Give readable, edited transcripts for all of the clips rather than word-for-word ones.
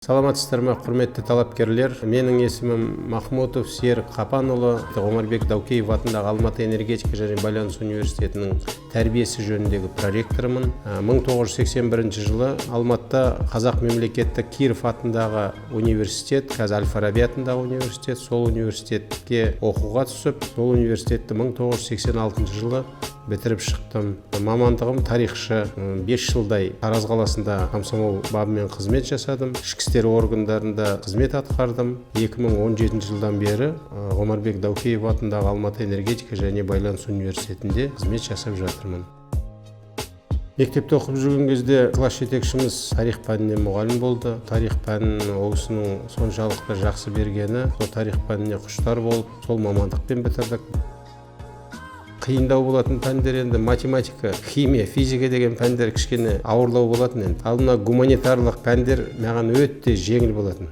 Саламатсыздар ма, құрметті талапкерлер! Менің есімім Махмутов Серік Қапанұлы. Омарбек Даукеев атындағы Алматы энергетика және байланыс университетінің тәрбие ісі жөніндегі проректорымын. 1981 жылы Алматыда Қазақ мемлекеттік Киров атындағы университет, қазір әл Фараби атындағы университет, сол университетке оқуға түсіп, сол университетті 1986 жылы бітіріп шықтым. Мамандығым тарихшы. 5 жылдай Тараз қаласында комсомол бабымен қызмет жасадым, ішкі істер органдарында қызмет атқардым. 2017 жылдан бері Омарбек Даукеев атындағы Алматы энергетика және байланыс университетінде қызмет жасап жатырмын. Мектепте оқып жүрген кезде класс жетекшіміз тарих пәнінен мұғалім болды. Тарих пәнін ол кісінің соншалықты жақсы бергені, сол тарих пәніне құштар болып, сол мамандықпен бітірдік. Қиындау болатын пәндер енді математика, химия, физика деген пәндер кішкене ауырлау болатын енді. Ал мына гуманитарлық пәндер маған өте жеңіл болатын.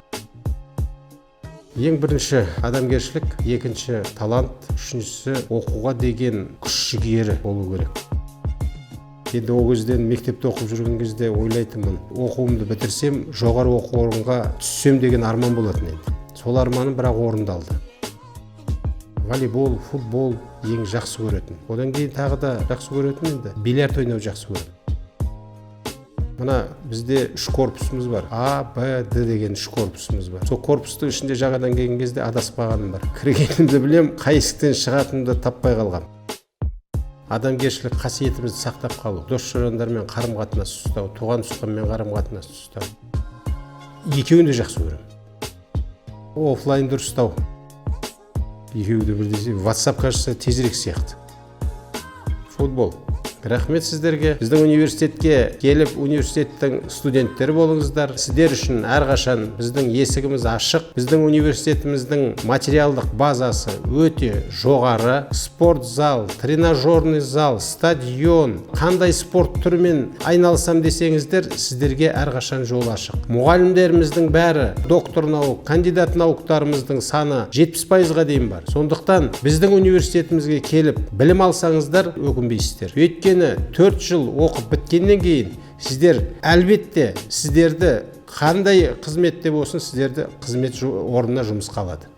Ең бірінші адамгершілік, екінші талант, үшіншісі оқуға деген күш жігері болу керек. Енді ол кезден, мектепте оқып жүрген кезде ойлайтынмын, оқуымды бітірсем, жоғары оқу орынға түссем деген арман болатын. Енді сол арманым бірақ орындалды. Волейбол, футбол ең жақсы көретін. Одан кейін тағы да жақсы көретін енді бильярд ойнау жақсы көремін. Мына бізде үш корпусымыз бар, А, Б, Д деген үш корпусымыз бар. Сол корпустың ішінде жаңадан келген кезде адасып қалғаным бар. Кіргенімді білем, қай есіктен шығатынымды таппай қалғам. Адамгершілік қасиетімізді сақтап қалу, дос жарандармен қарым қатынас ұстау, туған туысқанмен қарым қатынас ұстау. Екеуін де жақсы көремін. Офлайн дұрыстау, екеуі де бірдей. WhatsApp, кажется, тезірек сияқты. Футбол. Рахмет сіздерге. Біздің университетке келіп, университеттің студенттері болыңыздар. Сіздер үшін әрқашан біздің есігіміз ашық. Біздің университетіміздің материалдық базасы өте жоғары: спорт зал, тренажерный зал, стадион. Қандай спорт түрімен айналысам десеңіздер, сіздерге әрқашан жол ашық. Мұғалімдеріміздің бәрі доктор наук, кандидат науктарымыздың саны 70%-ға дейін бар. Сондықтан біздің университетімізге келіп білім алсаңыздар, өкінбейсіздер. Өйткені 4 жыл оқып біткеннен кейін сіздер әлбетте, сіздерді қандай қызметте болсын, сіздерді қызмет орнына жұмысқа алады.